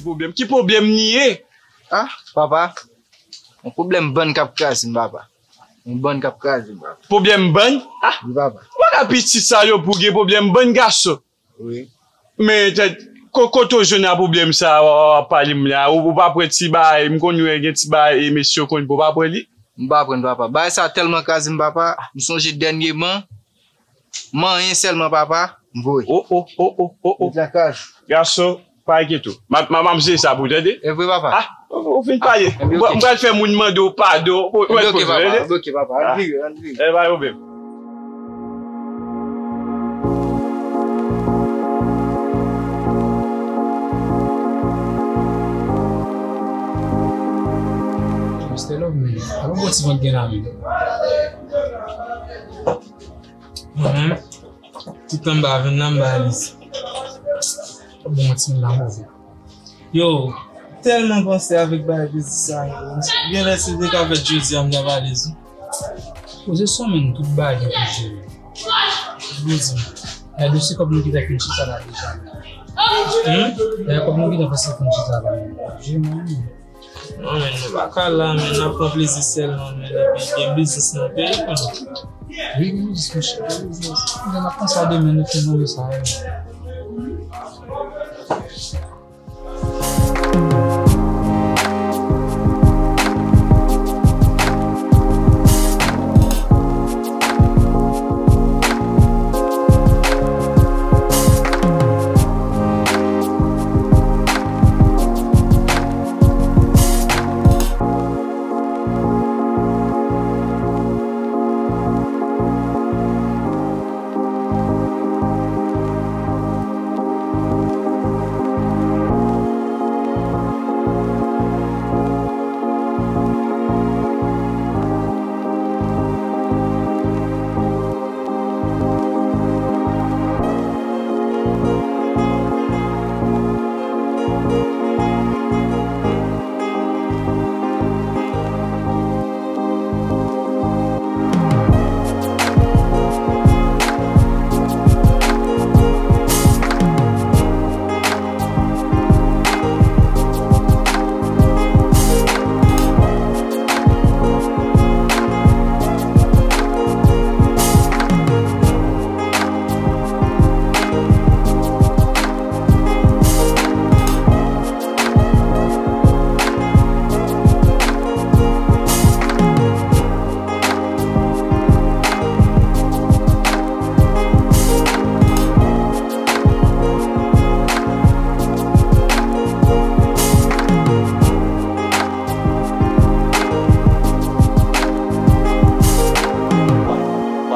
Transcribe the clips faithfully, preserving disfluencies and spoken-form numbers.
Pwoblèm? Ki pwoblèm li ye? Ah, papa, yon pwoblèm bann k ap kraze m, papa. Yon bann k ap kraze m, papa. Pwoblèm bann? Ah, wi, papa. Bagay pitit sa yo pou gen pwoblèm bann gason. Wi. Men tèt, ko-, kote w jwenn a pwoblèm sa a w ap pale m la? Ou, ou pa pran ti bagay, m konn wè gen ti bagay, e mesye yo konn, ou pa pran li? M pa pran, papa. Bagay sa tèlman kraze m, papa. M sonje dènyèman, manyen sèlman, papa, m voye. Oh, oh, oh, oh, oh, oh. Gason, pa enkyete w. M ap, m ap, m ap jere sa pou ou, tande? E vre, papa? Ah, ou, ou fin pale. Ah, ebyen, ok. M pral fè moun mande w padon. Ou, ou, ebyen, ok, papa. Ebyen, ok, papa. Ann vire, ann vire. E pa pwoblèm. Mister Love, men, alò, bon, ti vant gen la, men. Mwen menm, tout tan m pa vin nan, m pa alize. Bon, ti moun la move. Yo, tèlman panse avèk bagay biznis sa, yo. Genlè si te ka fèt jodi a, m t ap alize. Poze son, men, tout bagay pou jere. Poze. Gen dosye kòb nou gentan fin chita la deja. Hmm? Gen kòb nou gentan fin chita la. Jere, man. Non, men, nou pa ka la, men, n ap pran plezi sèlman, men, epi gen biznis nan peyi, men. Wi, gen biznis, monchè, gen biznis. N ap panse a demen, nou fin mande sa, wi.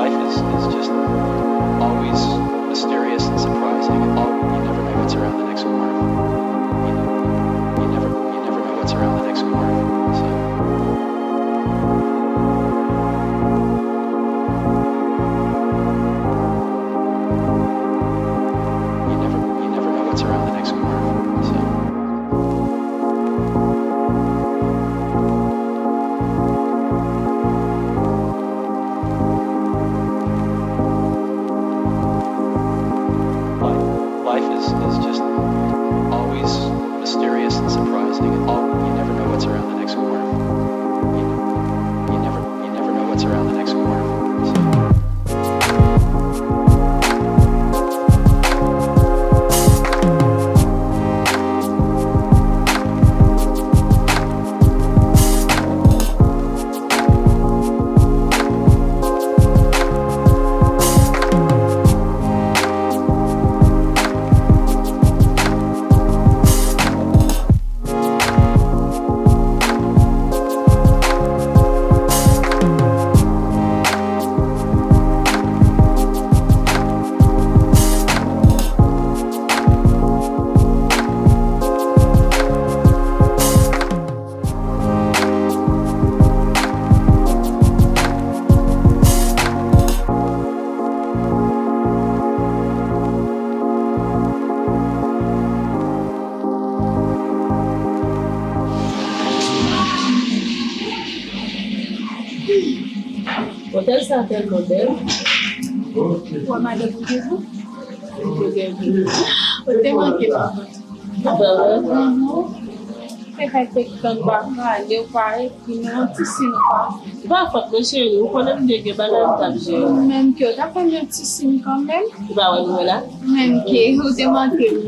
Life is, is just always mysterious and surprising. All, you never know what's around the next corner. You, you never, you never know what's around the next corner. So. You never, you never know what's around the next corner. So. Life, life is, is just always mysterious and surprising. All, you never know what's around the next corner. You, you never, you never know what's around the next corner. So. Otèl sa tèlman bèl. Wè madanm ou te bon. Ou te manke, papa. Ou pa wè? Mhm. Se fè se tan pa pale, ou pa ekri, men yon ti siy ou pa fè. Se pa fòt mwen, cheri, ou konnen m te gen bagay m t ap jere. Ou menm ke ou ta fè m yon ti siy kanmenm. Ou pa wè nou wè la? Menm ke ou te manke m.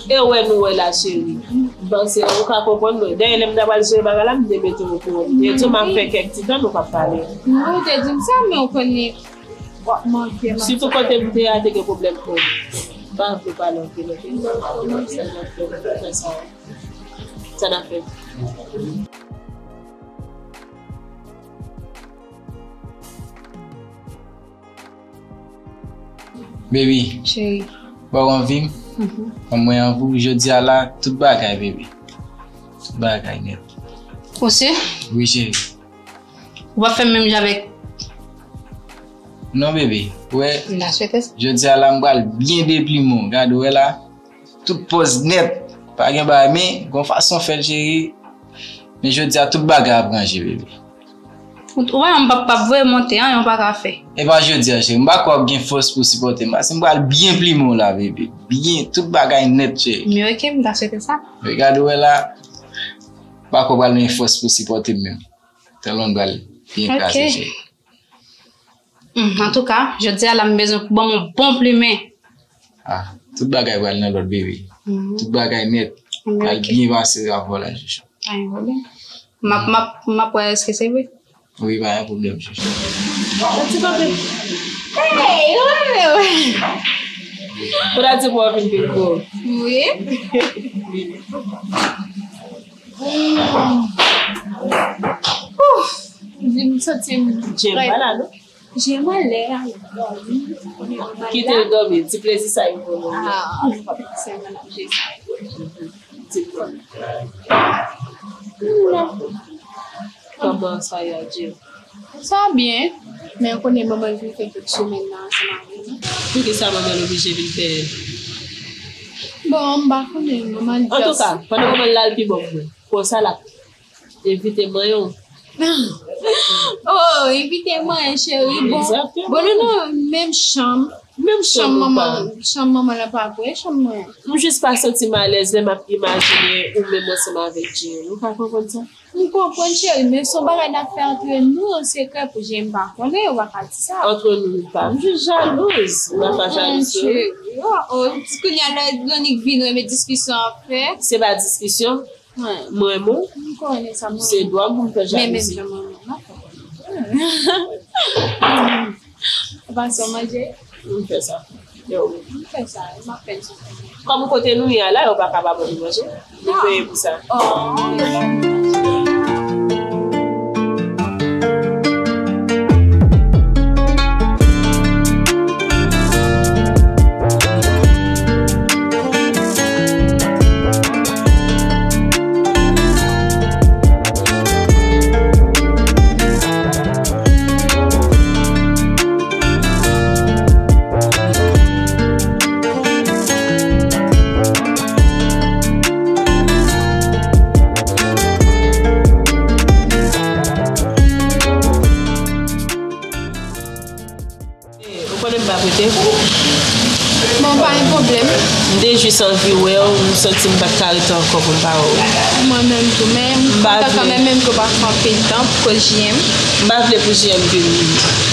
E wè nou wè la, cheri. M panse ou ka konprann mwen. Dayè, lè m ta pral jere bagay la, m te mete w okouran. E tou, m ap fè kèk ti tan nou p ap pale. Wi, ou te di m sa, men ou konnen w ap manke m. Sitou kote m te a, te gen pwoblèm pou mwen. Pa vle pale anpil, oke? Sa n ap fè, sa n ap fè. Sa n ap fè. Baby. Cheri. Ba w anvi m? Mhm. Kòm mwen anvi w, jodi a la, tout bagay, baby. Tout bagay nèt. Ou si? Wi, cheri. Ou pa fè menm jan avèk. Non, baby. Ou wè, jodi a la, m pral byen deplimen w. Gade, ou wè la, tout pòz nèt. Pa gen bagay, men, gon fason fè l, cheri. Men jodi a, tout bagay ap ranje, baby. Ou, ou wè, m p ap, p ap voye monte, anyen ou pa ka fè. E pa jodi a, cheri. M pa kwè w ap gen fòs pou sipòte m. Paske m pral byen plimen w la, baby. Byen, tout bagay nèt, cheri. Men oke, m ta swete sa. Gade, ou wè la, m pa kwè w pral gen fòs pou sipòte m menm. Tèlman m pral byen kraze, cheri. Hmm, antouka, jodi a la, m bezwen pou ban m yon bon plimen. Ah, tout bagay pral nan lòd, baby. Mhm. Tout bagay nèt. Pral byen pase avè w la, chouchou. Pa gen pwoblèm. M ap, m ap, m ap wè èske se vre. Wi, pa gen pwoblèm, chouchou. Ti kote. Hey, ou renmen, wi. Ou ta di pou w vin pi gwo. Wi. Ouf, m santi m Jem pa la, non? Jem alè a, l ap dòmi. Kite l dòmi, ti plezi sa yo pou nou. Ah, m pa panse m nan Jezi. Ti dòmi. Kòman sa ye, Jem? Sa byen, men ou konnen manman l vin fè kèk semèn nan ansanm avè nou. Poukisa manman l oblije vin fè? Bon, m pa konnen, manman l just. Antouka, pandan manman l la, l pi bon pou mwen. Konsa l ap Envite manyen w. Oh, envite manyen, cheri. Bon, bon, nou nan menm chanm. Menm chanm manman, chanm manman lan pa vre, chanm mwen. M jis pa santi m alèz lè m ap imajine ou menm ansanm avèk Jay. Ou ka konprann sa? M konprann, cheri, men se yon bagay n ap fè antre nou, an sekrè pou Jay pa konnen, ou pa ka di sa. Antre nou, pa. M jis jalouz. M pa jalouz, cheri. Oh, oh, kounye a lè Donik vin, renmen diskisyon ap fè. Se pa diskisyon. Mwen, mwen, mwen. M konnen sa, mwen. Se dwa m pou m fè jalouzi. Men menm jan mwen, mwen. Ou pa sou manje? M fè sa. Yo. M fè sa, m ap fè l sou. Kòm kote nou ye a la, yo pa ka pa ban nou manje. Nou peye pou sa. Oh. Ou konnen m pa prete? Bon, pa gen pwoblèm. M te jis anvi wè w, m santi m pa t ka rete ankò pou m pa wè w. Mwen menm tou, men m kontan kanmenm, menm ke w pa fè anpil tan pou koz J M. M pa vle pou J M vin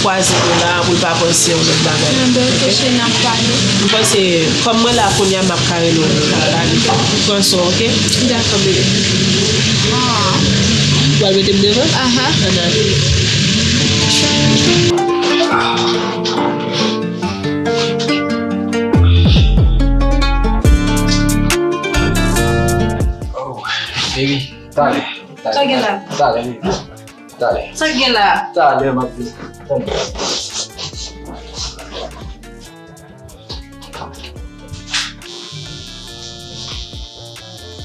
kwaze nou la, pou l pa panse yon lòt bagay. Anben, ok, cheri, n ap pale. M panse, kòm mwen la kounye a, m ap ka rele w, n ap pale. Pran swen w, ok? Dakò, bebe. Ah. W al mete m devan? Aha. Ann ale. Oh, baby, talè. Sa gen la? Talè, baby. Talè. Sa gen la? Talè, m ap vini. Tann.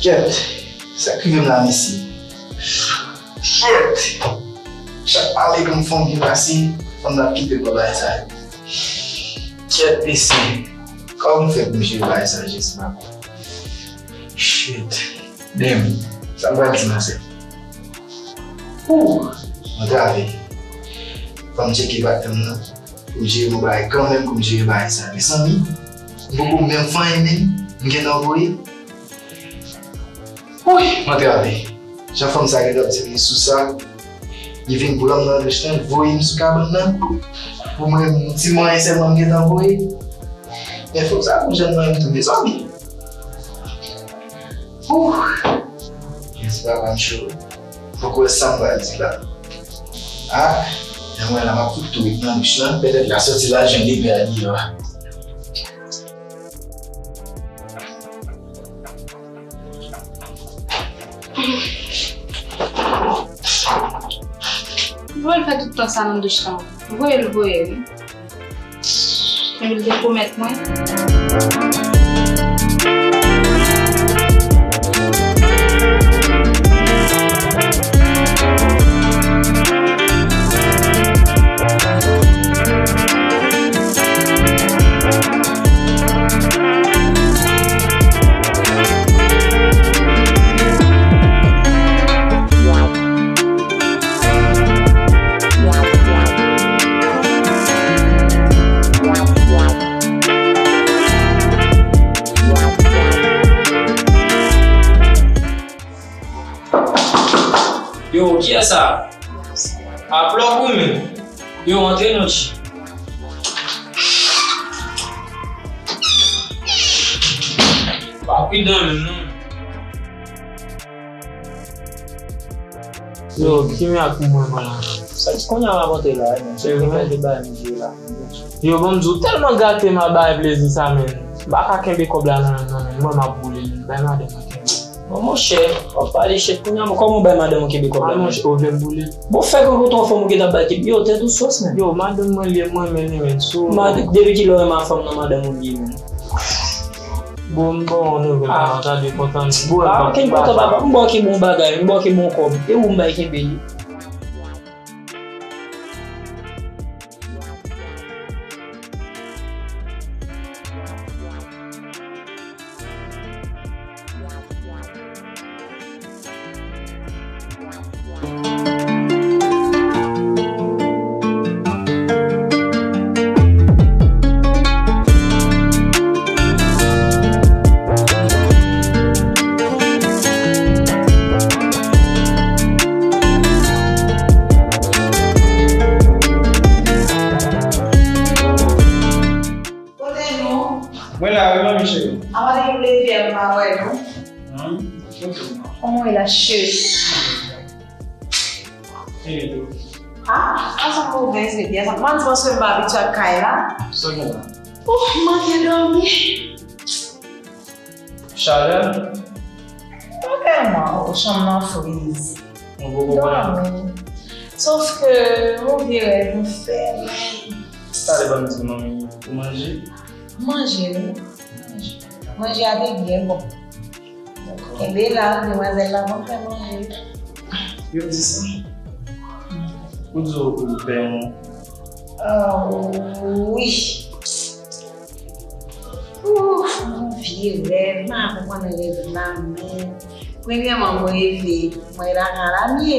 Kèt, sa k rive m la, mesye? Kèt! Chak pale ke m fè w byen pase, fanm nan ap kite m nan bagay sa yo. Kèt, mesye! Kòman m fè pou m jere bagay sa, Jezi, papa? Shit! Damn! Sa m pral di, ma sè? Ooh! Antrave. Fò m tcheke patnè m nan. Pou m jere yon bagay kanmenm, pou m jere bagay sa. Mezanmi, M poko menm fanyen menm, m gentan voye. Wouyy, m antrave. Jan fanm sa gentan ap di m li sou sa, li vin pran m nan douch lan, voye m sou kabann nan. Pou mwen, yon ti manyen sèlman m gentan voye. Men fòk sa pou jèn mwen m tou, mezanmi. Ooh! Mèsi papa m cho. Poko wè sa m pral di la. Ah, men mwen la m ap fout tou ret nan douch lan. Petèt l a sòti la jwenn lepè a deyò a. Voye l fè tout tan sa nan douch lan. Voye l, voye l. Epi l te pwomèt mwen. Yo, kiyès sa? A plòk ou menm? Yo, antre non, tchè. Pa pridan menm non. Yo, ki mirak pou mwen, mwen la? Sa ki kounye a w ap antre la, men. Se vre? Kèk bagay m di la. Yo, bon, m di w tèlman gate m ap bay plezi sa, men. M pa ka kenbe kòb la nan men m, non, men. Mwen, m ap boule, men. Bay madanm mwen kenbe. Bon, monchè, w ap pale shit kounye a, men kòman w bay madanm ou kenbe kòb la, men? Monchè, ou vle m boule? Bon, fè kòk ou t on fanm ou gentan bay kenbe. Yo, tèt ou sòs, men. Yo, madanm mwen li ye, mwen menm li menm, so. Depi kilè w renmen fanm nan madanm ou li ye, men? Bon, m ba w yon nouvèl, papa, ta dwe kontan. Bon, ah, ok, m kontan, papa. M ba w kenbe yon bagay, m ba w kenbe yon kòb. E ou m bay kenbe li? Kote nou? Mwen la, wi, manmi cheri. Avan depi m leve a, m pa wè nou. Hmm? Kote nou? Kòman w ye la, cheri? Anyen tou. Ah, sa move, jodi a. Sa, m di paske m pa abitye ak kay la. Sa gen la? Oh, m manke dòmi. Chalè? Pa tèlman, oh, chanm nan friz. Ou poko konnen? Dòmi. Sof ke yon vye rèv m fè, men. Pale ban m di manmi, ou manje? Manje, wi. Manje. Manje a te byen bon. Kenbe la, demwazèl la konn fè manje. Yo di sa. Ou di ou, ou pè mwen. Ah, wi. Ouf, yon vye rèv, m pa konprann rèv la, men. Premyèman, mwen reve, mwen lakay Lamye.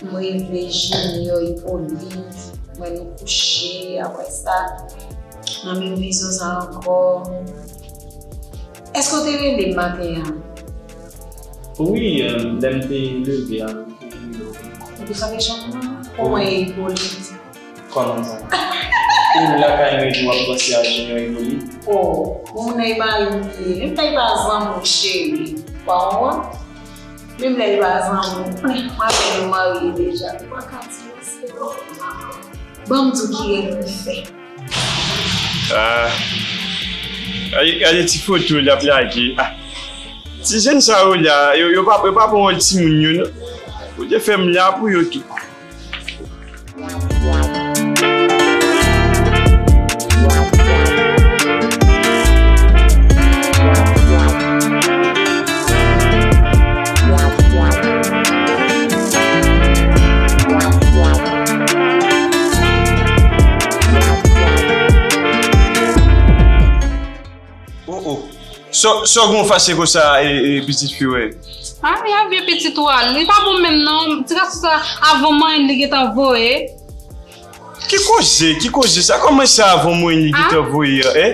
Mwen reve Junior, Hyppolite, mwen nou kouche, apre sa, nan menm vizyon sa ankò. Èske w te rele m maten an? Wi, eh, lè m te leve a, m te rele w. Ou te frape chanm nan? Kòman ye, Hyppolite? Kòman sa? Ou lakay mwen epi w ap panse a Junior Hyppolite? Oh, moun nan e mari m li ye. Menm lè e pa zanmi w, cheri. Wa wè? Menm lè e pa zanmi w. M avè nou marye deja. Nou pa ka di se bon. Ban m di w ki rèv m fè. Ah. Gade, gade ti foto l ap lage. Ah. Ti jèn sa yo la, yo, yo pa, yo pa pran wòl timoun yo, non. Bondye fè m la pou yo tou. Oh, oh. Sa, sa w gen w fache konsa, e, e, pitit fi w? Ah, li a vye pitit ou a. Li pa bon menm non. Ti gason sa, avan manyen li gentan voye. Ki koze, ki koze sa? Kòman sa avan manyen li gentan voye a, eh?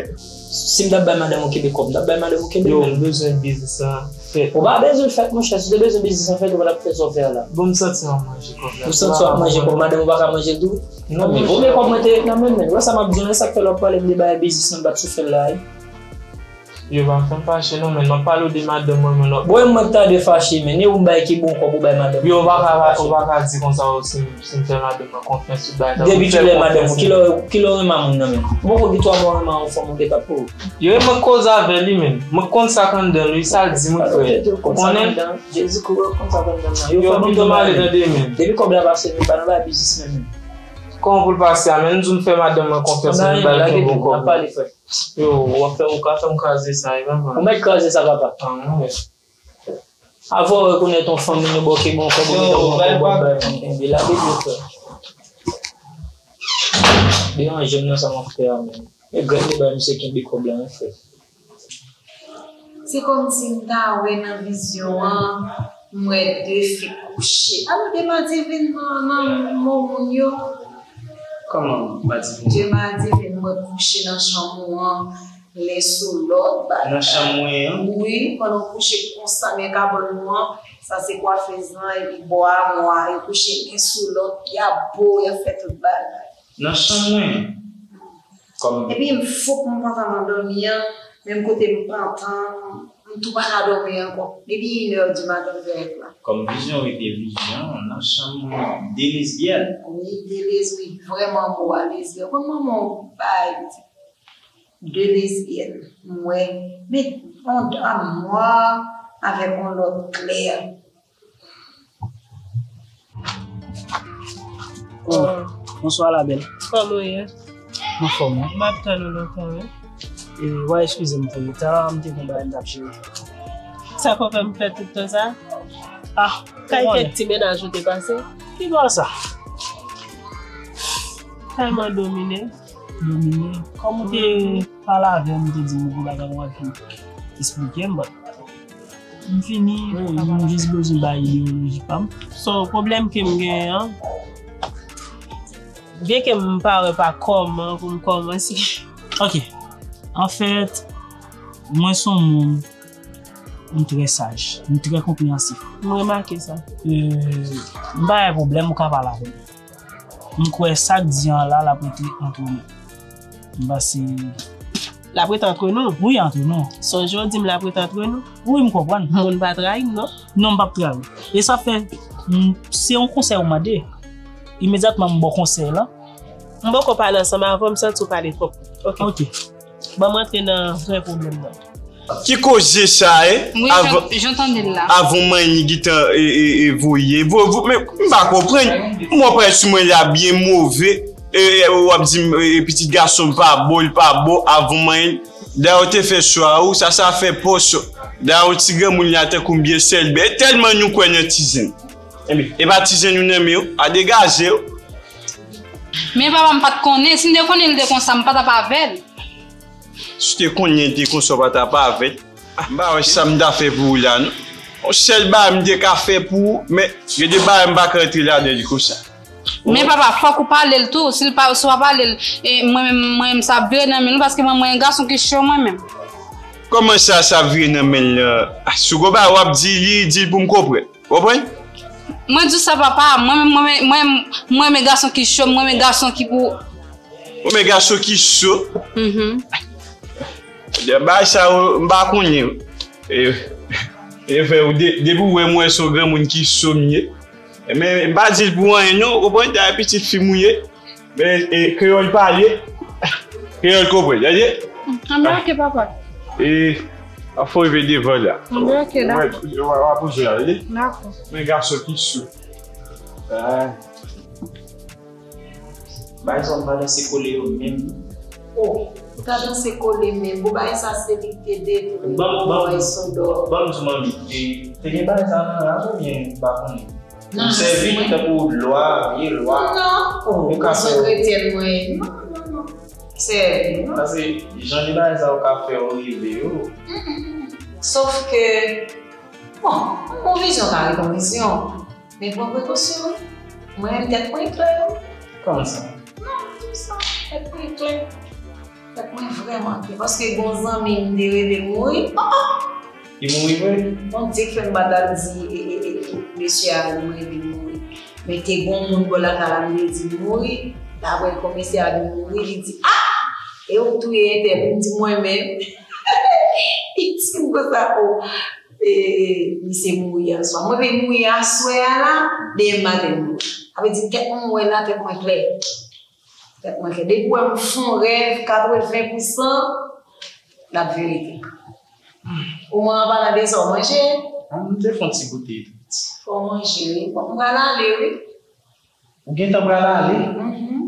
Si m t ap bay madanm ou kenbe kòb, m t ap bay madanm ou kenbe l. Yo, m bezwen biznis lan fèt. Ou pa bezwen l fèt, monchè. Si w te bezwen biznis lan fèt, ou pa t ap fè sa w fè a la. Bon, m santi m ap manje kòb la. Ou santi w ap manje kòb, madanm ou pa ka manje l tou? Non, men, men, premye kòb mwen te ret nan men l, men. Wè sa m ap di w, men sa k fè lè w ap pale m de bagay biznis lan, m pa t sou fè l la, wi. Yo, pa fè m fache non, men m ap pale w de madanm mwen, men lòt. Bon, e mwen k ta dwe fache, men e ou m bay ki bon kòb ou bay madanm. Yo, ou pa ka, ou pa ka di konsa, ou, si m, si m fè madanm mwen konfyans, tout bagay sa. Depi kilè madanm ou, kilè, kilè w renmen moun nan menm? Ou poko gen twa mwa w renmen yon fanm ou gentan poko. Yo, e mwen k koze avè li menm. Mwen k konn sa k anndan l, wi, sa l di m, wi, frè. Ou konnen? Jezi kouvè w konn sa k anndan l nan. Yo, fè m pito m ale tande, men. Depi kòb la pase, men pa nan bagay biznis menm, men. Kòman pou l pase a, men? M di w m fè madanm mwen konfyans, men m ba l yon bon kòb. N ap pale, frè. Yo, w ap fè, ou ka fè m kraze sa, e pa mal. Ou mèt kraze sa, papa. Ah, non, men. Avan w rekonèt yon fanm, nou ba w ke bon kòb, ou gentan pran kòb, w ap bay fanm kenbe. Lage dlo, frè. Deranje m nan sa m ap fè a, men. E grenn de bay misye kenbe kòb la, men, frè. Se kòmsi m ta wè nan vizyon an, m wè de fi kouche. Alò, de madivin nan, nan mo moun yo. Kòman madivin? De madivin, m wè kouche nan chanm ou an, len sou lòt, bagay. Nan chanm mwen an? Wi, pandan w kouche konsa, men kabòn ou an, sa se kwafez lan, epi bò amwa, yo kouche len sou lòt, y ap bo, y ap fè tout bagay. Nan chanm mwen? Kòm epi m fou pou m pantan nan dòmi an, menm kote m pantan, m tou pa ka dòmi ankò. Depi inè di maten m fè rèv la. Kòm vizyon rete vizyon, nan chanm mwen, de lesbyèn. Wi, de les, wi, vrèman mo a lesbyèn. Kòm manman w bay, pitit. De lesbyèn. M wè, men yon dam nwa avèk yon lòt klè. Oh, bonswa, la belle. Kòman w ye? M anfòm, wi. M ap tann ou lontan, wi. E, w a eskize m pou reta, m te gen bagay m t ap jere. Sa fè w fè m pèd tout tan sa? Ah, kay kèk ti mennaj ou te pase? Ki bò sa? Tèlman domine. Domine. Kòm ou te pale avè m, ou te di m gwo bagay w ap vin esplike m, but m fini, m jis bezwen bay ideyoloji pa m. So, pwoblèm ke m genyen an, byenke m pa wè pa kòman pou m kòmanse. Ok. Anfèt, mwen se yon moun, m trè saj, m trè konpreyansif. M remake sa. E, m pa gen pwoblèm, ou ka pale avè m. M kwè sa k di an la, l ap rete antre nou. M panse. L ap rete antre nou? Wi, antre nou. Sonje w di m l ap rete antre nou? Wi, m konprann. Moun pa trayi m, non? Non, m p ap trayi w. E sa fè, m, se yon konsèy ou mande. Imedyatman, m ba w konsèy lan. M poko pale ansanm avè w, m santi w pale twòp. Ok. Ok. Ban m rantre nan vrè pwoblèm nan. Ki koze sa, e? Wi, jan, jan tande l la. Avan manyen li gentan, e, e, e voye. Vo, vo, men m pa konprann. M wè prèske mwen la byen move. E, e, w ap di m, e, pitit gason m pa bon, li pa bon, avan manyen. Dayè w te fè swa ou, sa, sa fè pòs. Dayè w ti granmoun la tankou m byen sèlbè. E tèlman nou kwè nan ti zen. Ebyen, e pa ti zen nou nan men w, a degaje w. Men papa m pa t konnen, si m te konnen li te konsa, m pa t ap avè l. Si w te konnen li te konsa, w pa t ap avè l. Ah, m pa wè sa m ta fè pou ou la, non. Yon sèl bagay m te ka fè pou ou, men gen de bagay m pa ka rantre ladan li konsa. Men papa, fòk ou pale l tou. Si l pa, si w pa pale l, e, mwen menm, mwen menm, sa ap vire nan men l, paske mwen, mwen, gason ki cho, mwen menm. Kòman sa, sa ap vire nan men l? Ah, si w gon bagay w ap di li, di l pou m konprann. Ou konprann? Mwen di w sa, papa, mwen menm, mwen, mwen, mwen renmen gason ki cho, mwen renmen gason ki pou. Ou renmen gason ki cho? Mhm. Ebyen, bagay sa yo, m pa konnen. E, e frè, ou de, depi w wè m wè se yon granmoun ki cho m ye. Men, m pa di l pou anyen, non, ou konprann? Dayè, pitit fi m ou ye. Men, e, kreyòl pale, kreyòl konprann, tande? Anben, ok, papa. E, ap fè w rive devan la. Anben, ok, dakò. Wè, w a, w a poze la, tande? Dakò. Men gason ki sou. Ah. Bay zòn pa danse kole yo menm. Oh, ou ta danse kole menm. Bon, bagay sa se li ki te detwi. Ban m, ban m, ban m di w, manmi, e, te gen bagay sa nan raj oubyen m pa konnen? Ou sèvi li tankou lwa, vye lwa. Non, ou ka fè kretyen mwen. Non, non, non. Sèvi, non. Paske jan de bagay sa yo ka fè yo rive yo. Sof ke, bon, yon vizyon ka ret yon vizyon. Men pran prekosyon, wi. Mwen menm tèt mwen klè, wi. Kòman sa? Non, m di w sa, tèt mwen klè. Tèt mwen vrèman plen, paske gon zanmi m te reve l mouri. Li mouri vre? Bondye k fè m pa t al di e, e, e, e, mesye a li reve l mouri. Men te gon moun bò lakay la m te di l mouri. L apre komisè a di l mouri, li di, "Ah! E ou k touye entèl?" M di, "Mwen menm." Li di m konsa, "O, e, e, misye mouri aswè." Mwen vin mouri aswè a la, demen maten m mouri. Sa vle di tèt mwen wè la, tèt mwen klè. Tèt mwen klè. Depi w wè m fè yon rèv katreven pousan, l ap verite. Ou mwen an palan de sa w manje? Ah, m te fè yon ti goute tou. Fò w manje, wi. Bon, m pral ale, wi. Ou gentan pral ale? Mhm.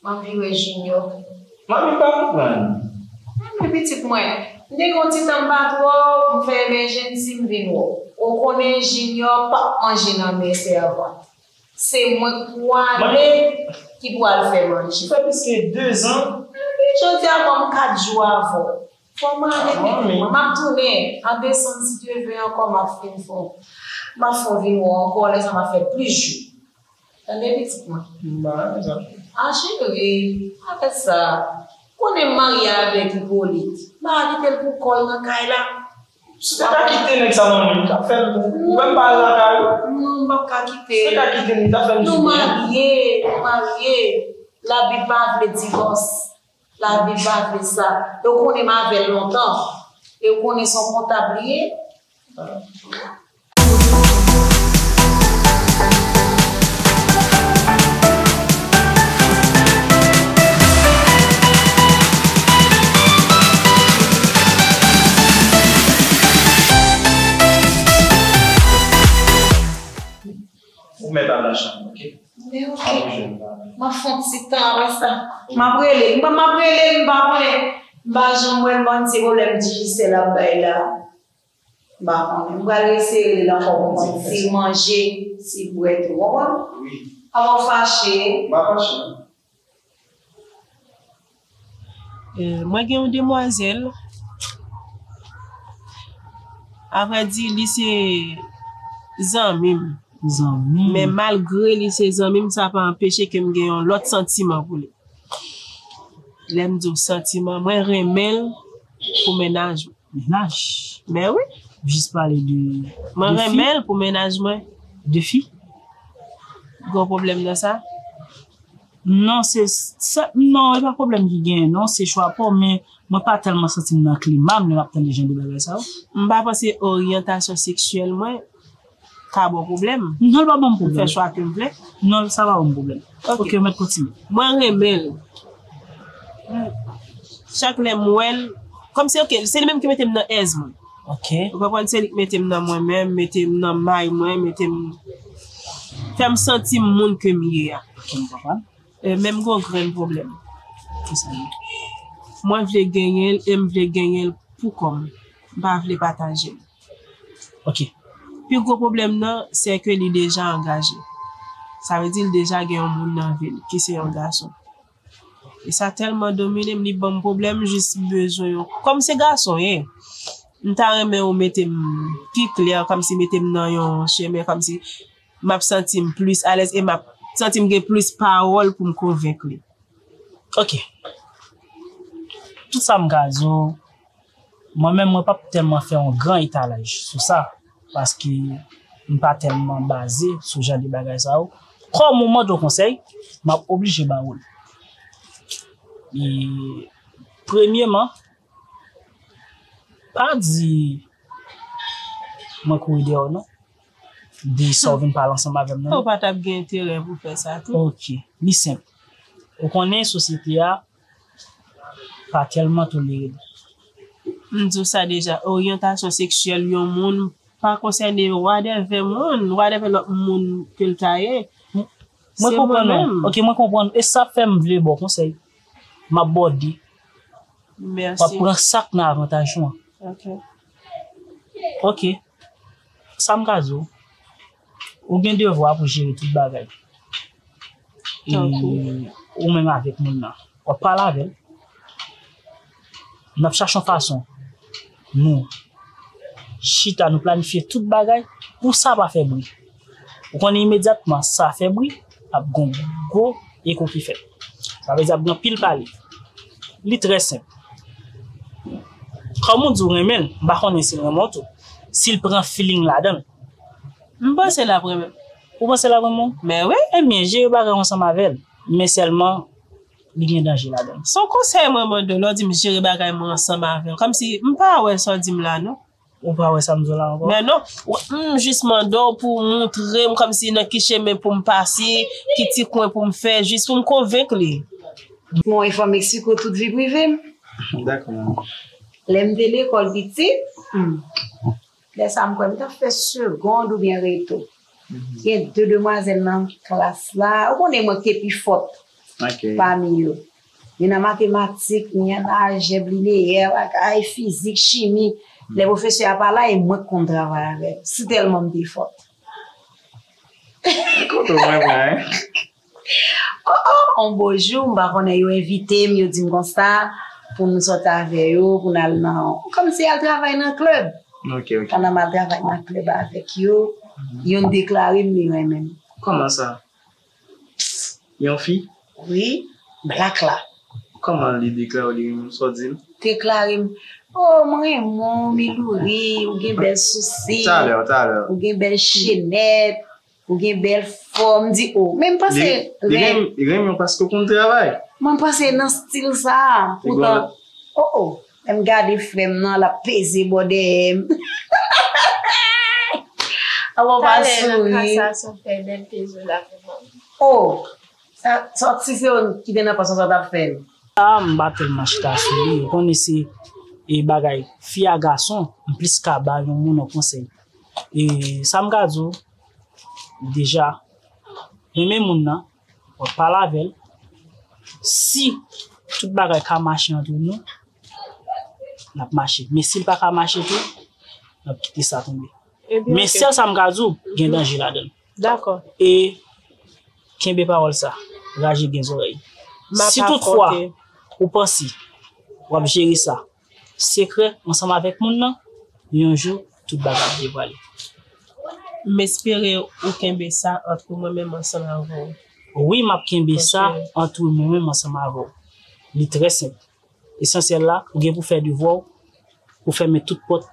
M anvi wè Junior. Manmi pa konprann. Men pitit mwen, m te gen yon ti tan m pa t wè w, m fè emèjensi m vin wè w. Ou konnen Junior p ap manje nan men sèvant. Se mwen k pwale ki pral fè manje. Sa fè plis ke dezan. Jodi a ban m kat jou avè w. Fò m ale, pitit mwen. M ap tounen an desanm, si Dye vle, ankò, m ap fin fè w. M ap fè w vin wè w ankò, lè sa m ap fè plis jou. Tande, pitit mwen. M pa renmen sa. Ah, cheri, arèt sa. Konnen m marye avèk Ipolit. M pa kite l pou kò l nan kay la. Si w te ka kite nèg sa, manmi, m t ap fè l. Ou wè m pa al lakay ou? Non, m p ap ka kite l. Si w te ka kite l, m t ap fè l. Nou marye, nou marye. Labib pa vle divòs. Labib pa vle sa. E w konnen m avè l lontan. E w konnen se yon kontab li ye. Ou mèt al nan chanm, oke? Men oke. M ap fè yon ti tan apre sa. M ap rele l. M ap rele l, m pa konnen. M pa janm wè l, bann ti pwoblèm Digicel ap bay la. M pa konnen. M pral eseye rele l ankò pou konn si l manje, si l bwè tou. Ou konprann? Wi. Apa w fache? M pa fache, non. Eh, mwen gen yon demwazèl. Avrèdi, li se zanmi m. Zanmi m. Men malgre li se zanmi m, sa pa anpeche ke m gen yon lòt santiman pou li. Lè m di w santiman, mwen renmen l pou mennaj mwen. Mennaj? Men wi. Jis pale de, mwen de fi? Renmen l pou mennaj mwen. De fi? Gon pwoblèm nan sa? Non, se sa, non, e pa pwoblèm ki genyen, non, se chwa pa w, men mwen pa tèlman santi m nan klima m lè m ap tande jan de bagay sa yo. M pa panse oryantasyon seksyèl mwen ka ba w pwoblèm. Non, l pa ban m pwoblèm. M fè chwa ke m vle. Non, sa pa ban m pwoblèm. Ok. Ok, ou mèt kontinye. Mwen renmen l. Chak lè m wè l, kòmsi, ok, se li menm ki mete m nan èz mwen. Ok. Ou konprann? Se li ki mete m nan mwen menm, mete m nan may mwen, mete m, fè m santi m moun ke m ye a. Ok, m konprann. E, men m gen yon grenn pwoblèm. Kisa l ye? Mwen vle genyen l e m vle genyen l pou kò m. M pa vle pataje l. Ok. Pi gwo pwoblèm nan, se ke li deja angaje. Sa vle di l deja gen yon moun nan vi l, ki se yon gason. E sa tèlman domine m, li ban m pwoblèm, jis bezwen yon. Kòm se gason ye, m ta renmen ou mete m pi klè, kòmsi mete m nan yon chemen, kòmsi m ap santi m plis alèz e m ap santi m gen plis pawòl pou m konvenk li. Ok. Tout sa m ka di w, mwen menm, mwen p ap tèlman fè yon gran etalaj sou sa, paske m pa tèlman baze sou jan de bagay sa yo. Kòm ou mande yon konsèy, m ap oblije ba ou l. E, premyeman, pa di mwen kouri dèyè w, non. Di sa w vin pale ansanm avè m nan. Ou pa t ap gen enterè pou fè sa tou. Ok, li senp. Ou konnen sosyete a pa tèlman tolere l. M di w sa deja, oryantasyon seksyèl yon moun pa konsène whatever moun, whatever lòt moun ke l ta ye. Mwen konprann ou. Ok, mwen konprann. E sa fè m vle ba w konsèy. M ap ba w de. Mèsi. W ap pran sa k nan avantaj ou an. Ok. Ok. Sa m ka di w, ou gen devwa pou jere tout bagay. E tankou? Ou menm avèk moun nan. W ap pale avè l. N ap chache yon fason. Nou chita, nou planifye tout bagay pou sa pa fè bri. Ou konnen imedyatman sa fè bri, ap gon gwo eko ki fèt. Sa vle di ap gen anpil pale. Li trè senp. Kòm ou di w renmen l, m pa konnen si l renmen w tou. Si l pran feeling ladan l. M panse l ap renmen m. Ou panse l ap renmen w? Men wi. Ebyen, jere bagay w ansanm avè l. Men sèlman, li gen danje ladan l. Se yon konsèy mwen mande w, lè w di m jere bagay mwen ansanm avè l. Kòmsi m pa wè sa w di m la, non. Ou pa wè sa m di w la ankò? Men non, w- m jis mande w pou w montre m kòmsi nan ki chemen pou m pase, ki ti kwen pou m fè, jis pou m konvenk li. Mwen fò Meksiko tout vi prive m. Dakò, manman. Lè m te lekòl pitit, hmm, lè sa m kwè m t ap fè segond oubyen reto. Gen de demwazèl nan klas la, ou konnen mwen ki te pi fòt pami yo. Youn nan matematik, youn nan aljèb lineyè, bagay, fizik, chimi. Lè pwofesè a pa la, e mwen k konn travay avè l. Si tèlman m te fòt. Kote w mwen pran, hein? Oh, oh, on beau jour, m pa konnen, yo envite m, yo di m konsa, pou m sòti avè yo, pou n al nan, kòmsi al travay nan klèb. Ok, ok. Pandan m al travay nan klèb avèk yo, youn deklare m li renmen m. Kòman sa? Yon fi? Wi, blak la. Kòman li deklare w li renmen w, sa w di l? Deklare m, oh, mwen renmen w, Milouri, ou gen bèl sousik, talè, talè, ou gen bèl chenèt, ou gen bèl fòm, m di, oh, men m panse li renmen, li renmen w paske w konn travay. Mwen panse nan stil sa, poutan, oh, oh, lè m gade frè m nan, l ap peze bò dèyè m. Awo pa souri. Talè nan konvèsasyon fè bèl peze la pou mwen. Oh, sa, sa, si se ou ki te nan pòs sa, sa w t ap fè l? Sa, m pa tèlman chita sou li. Ou konnen se, e, bagay fi a gason, m plis ka ba yon moun yon konsèy. E sa m ka di w, deja, renmen moun nan, w ap pale avè l. Si tout bagay ka mache ant nou, n ap mache. Men si l pa ka mache tou, n ap kite sa tonbe. Men sèl sa m ka di w, gen danje ladan l. Dakò. E kenbe pawòl sa, raje gen zòrèy. Si toutfwa ou panse w ap jere sa, sekrè ansanm avèk moun nan, yon jou, tout bagay ap devwale. M espere ou kenbe sa ant mwen menm ansanm avè w. Wi, m ap kenbe sa ant mwen menm ansanm avè w. Li trè senp. Esansyèl la, ou gen pou fè devwa w, pou fèmen tout pòt,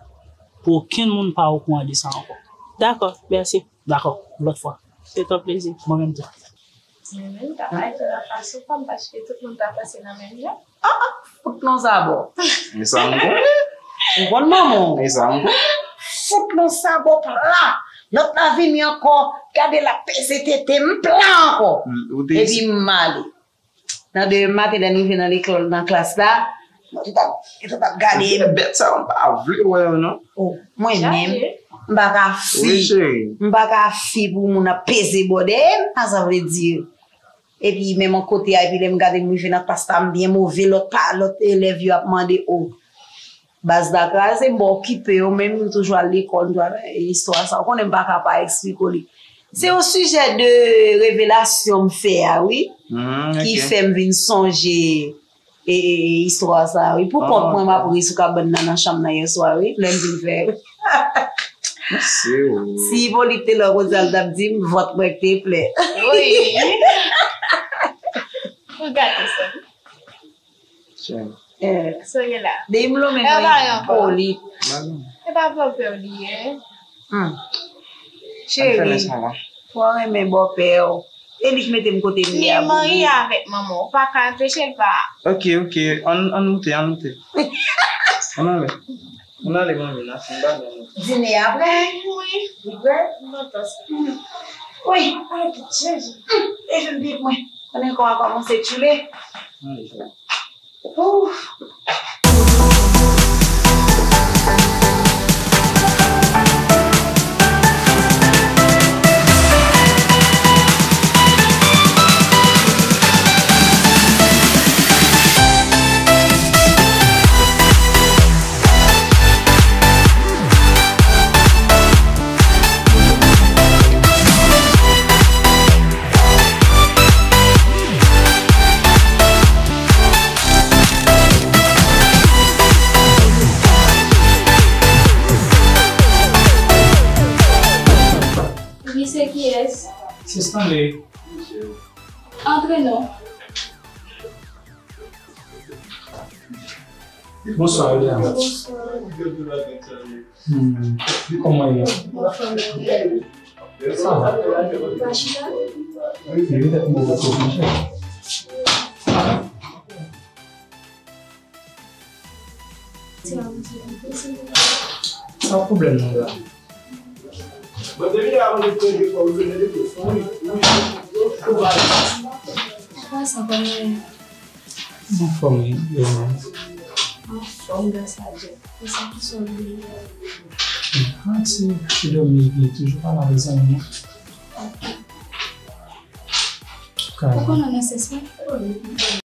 pou okenn moun pa okouran de sa ankò. Dakò, mèsi. Dakò, lòt fwa. Se ton plezi. Mwen menm tou. Mwen menm, ta bay tou nan fason pa m, paske tout moun ta panse nan menm jan. Ah, ah, fout nan zabò. Men sa m konnen. Ou konn manman w. Men sa m konnen. Fout nan zabò pla. Lòt la vini ankò, gade l ap peze tete m pla ankò. Epi m ale. Nan demen maten, lè n rive nan lekòl, nan klas la, nou tout ap, nou tout ap gade m. Bèt sa yo, m pa vle wè yo, non. Oh, mwen menm, m pa ka fi. M pa ka fi pou moun ap peze bò dèyè m, sa sa vle di. Epi, menm yon kote a, epi lè m gade m rive nan klas la, m byen move, lòt pa, lòt elèv yo ap mande, oh, baz la kraze, m pa okipe yo, men m toujou al lekòl, m toujou al, e, istwa sa, ou konnen m pa ka pa eksplike w li. Se yon sijè de revelasyon m fè a, wi, ki fè m vin sonje, e, e, e, istwa sa, wi. Pou kont mwen, m ap ri sou kabann nan, nan chanm nan yèswa, wi, lè m vin fè. Si Ipolit te la, ou konn sa l t ap di m, vant mwen k te plen. Wi. Ou gate sa. Soyela. Depi m lonmen mwen poli. E pa bòpè w li ye. Hmm. Cheri, fò renmen bòpè w. E li k mete m kote m ye a pou ou. Li marye avèk manman w. Ou pa ka anpeche l pa. Ok, ok. Ann, ann moute, ann moute. Ann ale. Ann ale, manmi, n a fin bagay nou. Dine apre? Wi. Ou prè? M kontan sa. Wi, ale tout chèz. E jwenn pye mwen. Konnen kò a kòmanse tchoule. Ann ale, cheri. Ouf. Wi, se kiyès? Se Stanley. Antre non. Bonswa, William. Hmm, kòman w ye? Sa va? Li petèt move twòp, monchè. Sa pwoblèm nan la? Apa sa, kòman? Anfòm, wi, William. Anfòm, gras a Dye. E sa ki sòt li? Ah, se, se dòmi, li toujou pa la, zanmi. Ou konnen nan sens mwen?